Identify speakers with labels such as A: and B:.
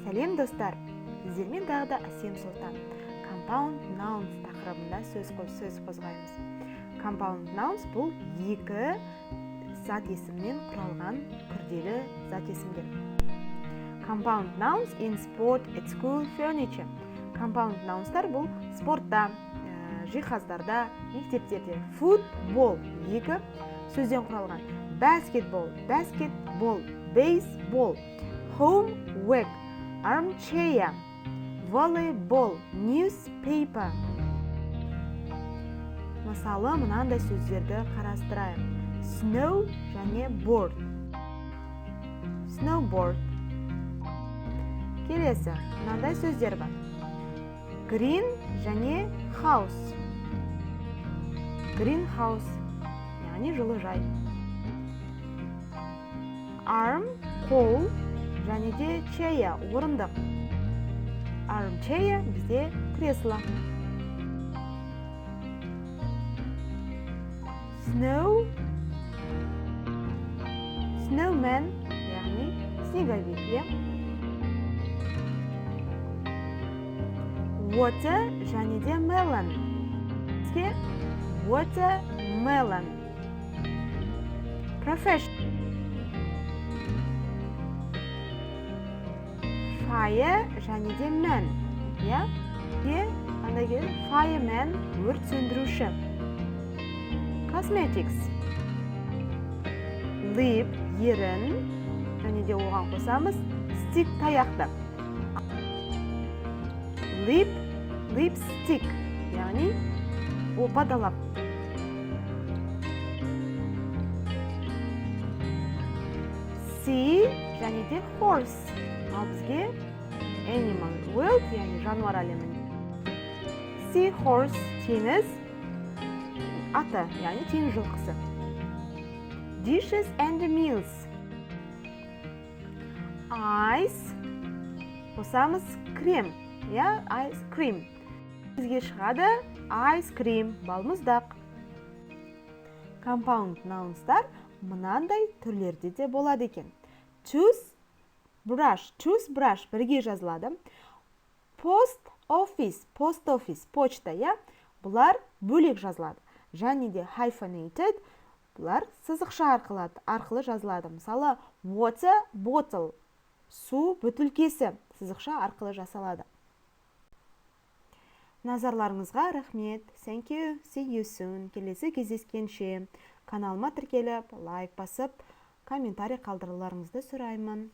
A: Сәлем, достар! Сіздермен тағы да Әсем Сұлтан. Compound nouns тақырыбында сөз қозғаймыз. Compound nouns — бұл екі зат есімнен құралған күрделі зат есімдер. Compound nouns in sport, at school, furniture. Compound nouns'тар бұл спортта, жиһаздарда, мектептерде. Football екі сөзден құралған. Basketball, basketball, baseball, homework, armchair, volleyball, newspaper. Мысалы, мынандай сөздерді қарастырайық. Snow және board. Snowboard. Келесі, мынандай сөздер бар. Green және house. Greenhouse, яғни жылыжай. Arm, қол және де chair, орындық. Armchair бізде кресло. Snow, snowman, яғни снеговик, иә. Water және де melon. Бізге watermelon. Profession. Fire және де man, иә. Е, қандай келеді? Fireman, өрт сөндіруші. Cosmetics. Lip, ерін, және де оған қосамыз stick, таяқты. Lip, lipstick, яғни опа-далап. Sea және де horse. Ал бізге animal world, яғни жануар әлемі. Sea horse, теңіз аты, яғни теңіз жылқысы. Dishes and meals. Ice қосамыз крем, иә, ice cream. Бізге шығады ice cream, балмұздақ. Compound nouns'тар мынандай түрлерде де болады екен. Tooth brush, toothbrush бірге жазылады. Post office, post office, почта, иә, бұлар бөлек жазылады. Және де hyphenated, бұлар сызықша арқылы жазылады. Мысалы, water bottle, су бөтелкесі, сызықша арқылы жасалады. Назарларыңызға рахмет. Thank you. See you soon. Келесі кездескенше. Каналыма тіркеліп, лайк басып, комментарий қалдыруларыңызды сұраймын.